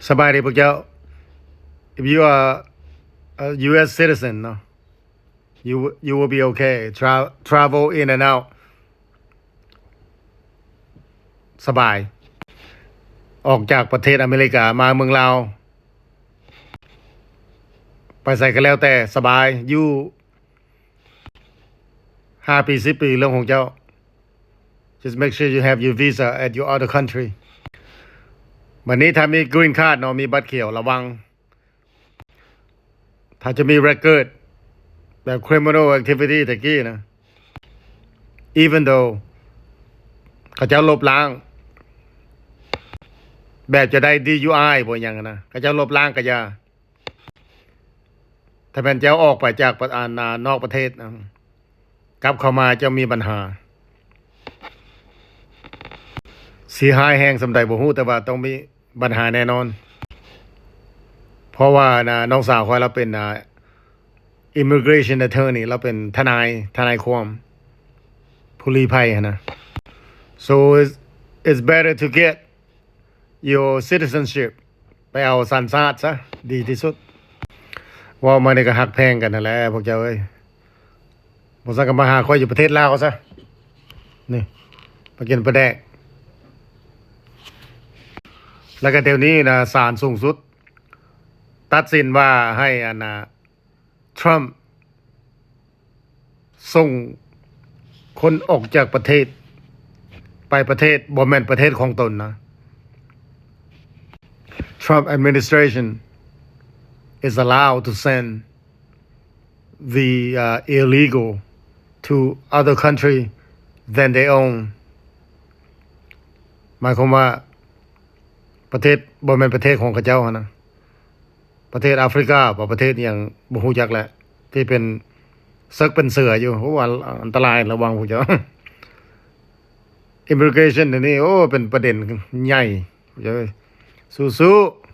ສະບາຍດີພວກເຈົ້າ. If you are a U S citizen ເນາະ, you you will be okay. Tra- travel in and out ສະບາຍ. ອອກຈາກປະເທດອາເມລິກາມາເມືອງລາວ ໄປໃສກໍແລ້ວແຕ່ສະບາຍ, ຢູ່ຫ້າປີສິບປີເລື່ອງຂອງເຈົ້າ. Just make sure you have your visa at your other country. ບັດນີ້ຖ້າມີ green card ເນາະ, ມີບັດຂຽວ, ລະວັງ ຖ້າຈະມີ record ແບບ criminal activity ຕະກີ້ນະ, even though ເຂົາເຈົ້າລົບລ້າງ ແບບຈະໄດ້ D U I ບໍ່ຫຍັງນະ, ເຂົາເຈົ້າລົບລ້າງກະຢ່າ. ຖ້າແມ່ນເຈົ້າອອກໄປຈາກປະ- ອັນນາ ນອກປະເທດນະ, ກັບເຂົ້າມາເຈົ້າມີບັນຫາ. ຊິຮ້າຍແຮງສ່ຳໃດບໍ່ຮູ້, ແຕ່ວ່າຕ້ອງມີບັນຫາແນ່ນອນ. ເພາະວ່ານະ ນ້ອງສາວຂ້ອຍລາວເປັນນະ immigration attorney, ລາວເປັນທະນາຍ, ທະນາຍຄວາມ ຜູ້ລີ້ໄພຫັ້ນນະ. So it's, it's better to get your citizenship, ໄປເອົາສັນຊາດຊະ ດີທີ່ສຸດ. ເວົ້າມານີ້ກໍຮັກແພງກັນຫັ້ນແຫຼະພວກເຈົ້າເອີຍ. ບໍ່ຊັ້ນກໍມາຫາຂ້ອຍຢູ່ປະເທດລາວຊະ. ນີ້ ມາກິນປາແດກ. ແລ້ວກໍດຽວນີ້ນະ ສານສູງສຸດຕັດສິນວ່າໃຫ້ອັນນະ Trump ສົ່ງຄົນອອກຈາກປະເທດ ໄປປະເທດບໍ່ແມ່ນປະເທດຂອງຕົນນະ. Trump administration is allowed to send the uh, illegal to other country than their own. ໝາຍຄວາມວ່າປະເທດບໍ່ແມ່ນປະເທດຂອງເຂົາເຈົ້າຫັ້ນນະ. ປະເທດອາຟຣິກາບໍ ປະເທດຫຍັງບໍ່ຮູ້ຈັກແຫຼະ ທີ່ເປັນເສິກເປັນເສືອຢູ່. ໂອ້ ອັນ ອັນຕະລາຍ, ລະວັງພວກເຈົ້າ. Immigration ດຽວນີ້ ໂອ້ ເປັນປະເດັນໃຫຍ່. ເອີ ສູ້ໆ.